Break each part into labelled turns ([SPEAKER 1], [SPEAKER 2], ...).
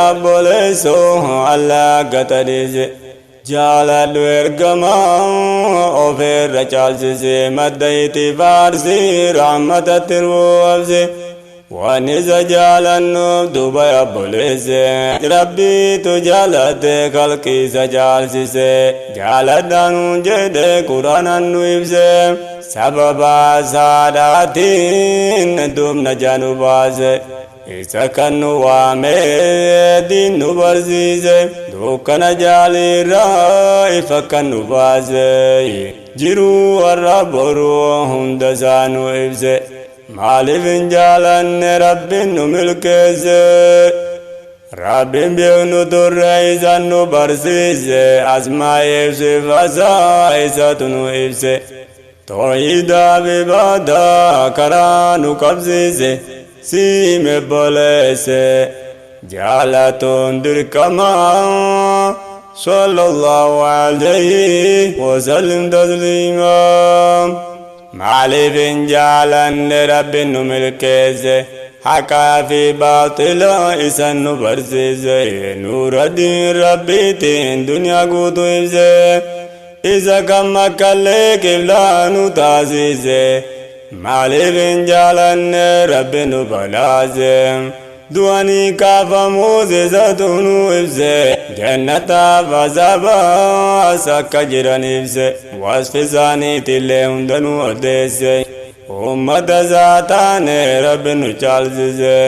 [SPEAKER 1] Obboleessoo allaaqata dhiise jaaladhu ergamaa ofirra caalchise madda itti faarsi rahmatatti ruubse waan isa jaalannuuf duuba obboleesse rabbiitu jaalate kalqiisa caalchise jaaladhaanu jedhe quraanaan nu ibse sababa saadhaatiin duubna jaanu baase. Isa kan nu waamee diin nu barsiise dukkana jaalirraa ifa kan nu baase jiruu warra boruu hunda isaa nu ibse maaliif hin jaalanne rabbiin nu milkeesse rabbiin beeknu turre isan nu barsiise asmaa'eef sifasaa isatu nu ibse tooyidaa ibaadaa karaa nu qabsiise. Siime boleesse jaalatuun dirqama sallallahu alayhi wasallim tasliima maaliif hin jaalanne rabbiin nu milkeesse haqaa fi baaxila isan nu barsiise nuura diin rabbiitiin duniyaa guutuu ibse isa kan makkallee qiblaa nu taasise. Maaliif hin jaalanne rabbi nu balaase du'anii kaafamuus isatu nu ibse jannataaf azabaas akka jiran ibse wasfi isaaniitillee hunda nu odeesse ummata isaa taane rabbi nu caalchise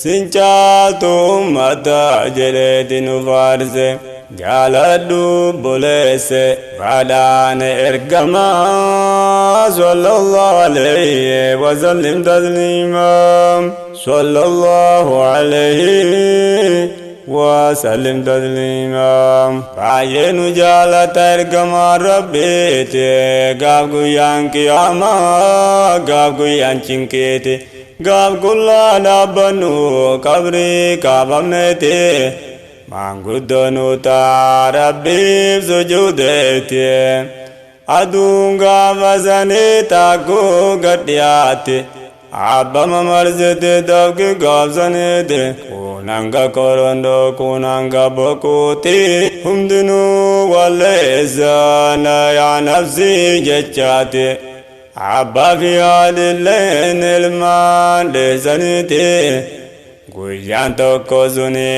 [SPEAKER 1] sin caaltu ummata jedheeti nu faarse. Jaaladhu buleesse badhaane ergamaa sallallahu alayhi wasallim tasliima sallallahu alayhi wasallim tasliima baay'ee nu jaalata ergamaa rabbiiti gaaf guyyaan qiyaamaa gaaf guyyaan cinqeeti gaaf qullaa dhaabbannu qabrii kaafamneeti. Maanguddoon rabbiif sujuudeeti aduun gaafa sanii taakkuu gad dhiyaate abbama marsite dafki gaafsaniiti kunanga korondoo kunanga bokuuti hundinuu walleessana yaa nafsii jechaati abbaa fi haadhilleen ilmaan dheessaniiti. Guyyaan tokko suni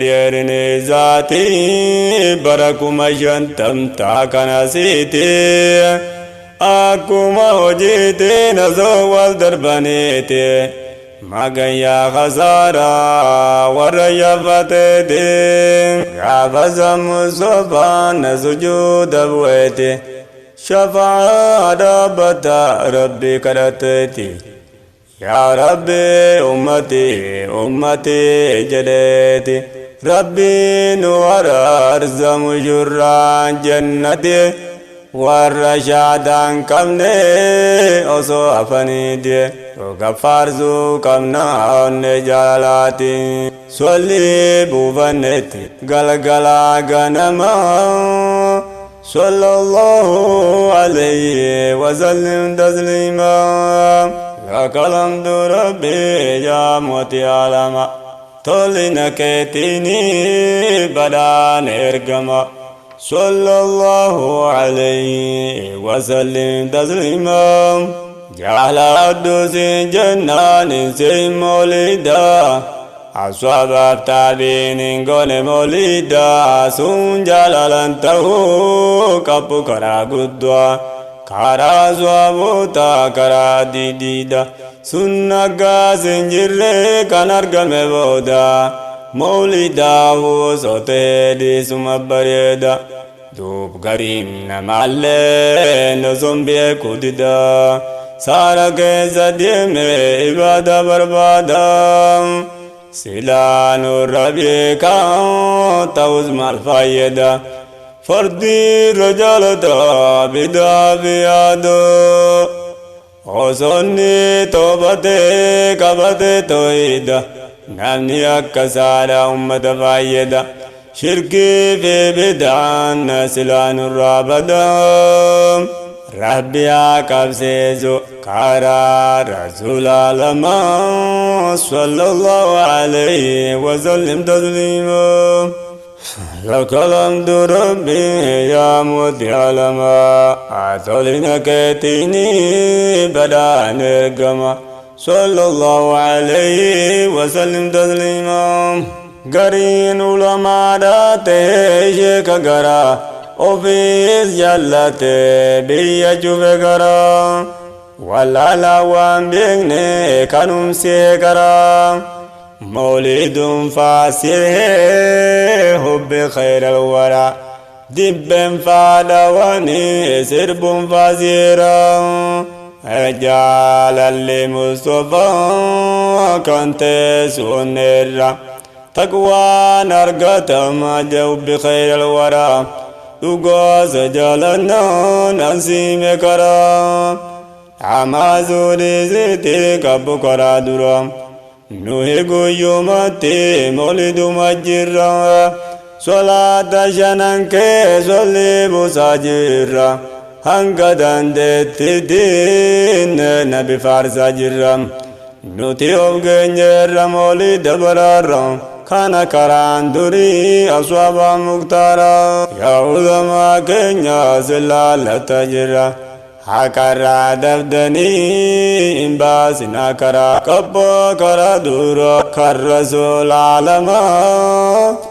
[SPEAKER 1] dheerinni isaati bara 50,000 kanasiiti akkuma hojiitiin osoo wal darbaniiti magayyaa khasaaraa warra yaffateeti gaafa sammuu sofaan sujuuda bu'eeti shafaa dhaabbata rabbi kadhateeti. Yaa Rabbi ummati ummati jedheeti Rabbi nu araarsamu jirraan jannati warra shaadaan qabne osoo hafaniiti dhuga faarsuu qabna onne jaalalaati solli buufannetti galgalaa ganama sallallahu alayhi wasallim tasliima. لك الحمد ربي يا موتي عالما تولنا كيتيني بدان ارقما صلى الله عليه وسلم تسليما جعل الدوس جنان سي مولدا أصحاب تابين قول مولدا سون جلالا تهو كبو كرا قدوا karaa su'aaboota karaa didiida sun akkas hin jirre kan argame booda mawlidaafu sotee dhiisuma bareeda duub gariin namaallee noson beeku dida saara keessa deeme ibaada barbaada silaa nurra beekaa ta'us maal fayyada. Fardii rajalata bidaa fi yaadoo osonni toobatee qabatee tooyida namni akka saadha ummata fayyada shirkii fi bidaan silaa nurraa badaa. Rabbi haa qabsiisu karaa rasuula lamaa sallallahu alayhi wasallim tasliima. لك الحمد ربي يا موتي علما أتولنا كتيني بدأ نرقما صلى الله عليه وسلم تسليما. قرين علماء شيك قرا وفيس جلت بيا شوف قرا ولا لوان بيغني كانوا سيقرا مولد فاسيه حب خير الورى دب فادواني سرب فازيرا جعل لمصطفى كنت سنرا تقوى نرقة ما جو بخير الورى تقوى سجلنا نسيم كرا عمازوري زيتي كبكرا درا نوحي قيومتي مولد مجرا صلاة شننك صلي مساجرا هنقدن دين نبي فارسا جرا نوتي أبغنجر مولد برارا كان كران دري أصواب مختارا يا علماء كنيا سلالة تجرا حكرا دفدني إن باسنا كرا كبا كرا دورا كالرسول عالما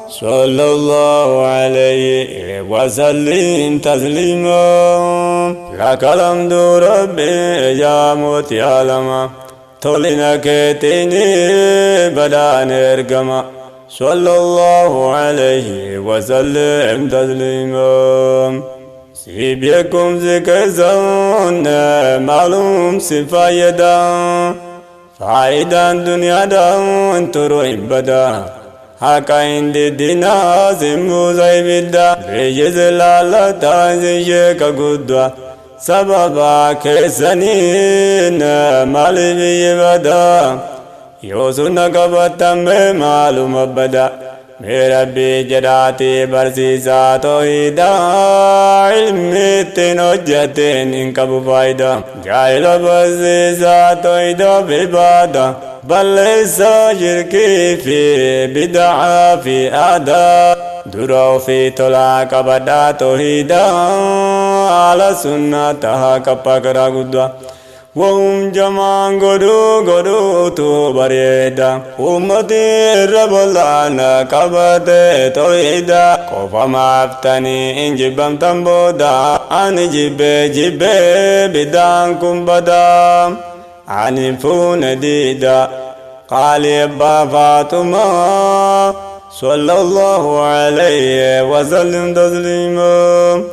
[SPEAKER 1] صلى الله عليه وسلم تسليما. لك الحمد ربي يا موتي عالما تولنا كتيني بدا نرقما صلى الله عليه وسلم تسليما. سيبيكم ذكرون معلوم سفايدا فايدا دنيا دون تروي بدا حقا عند دينا زمو زي بدا بيجز لالا تازيك قدوة سببا كيسنين مالي بيبدا يوسنا قبطا معلوم بدا ربي جداتي برسيسا توحيدا علمتين حجتين إنكبو فايدة جاهل برسيسا توحيدا ببادا بل ليس شركي في بدعة في أدا درو في طلاق بدا توحيدا على سنتها كبكرا قدوة وهم جمان قدو قدو تو بريدا أمتي رب الله كبت توحيدا قف ما افتني إن جبم تنبودا أن جب جب بدانكم بدا عن فون ديدا قال يبا فاطمة صلى الله عليه وسلم تسليما.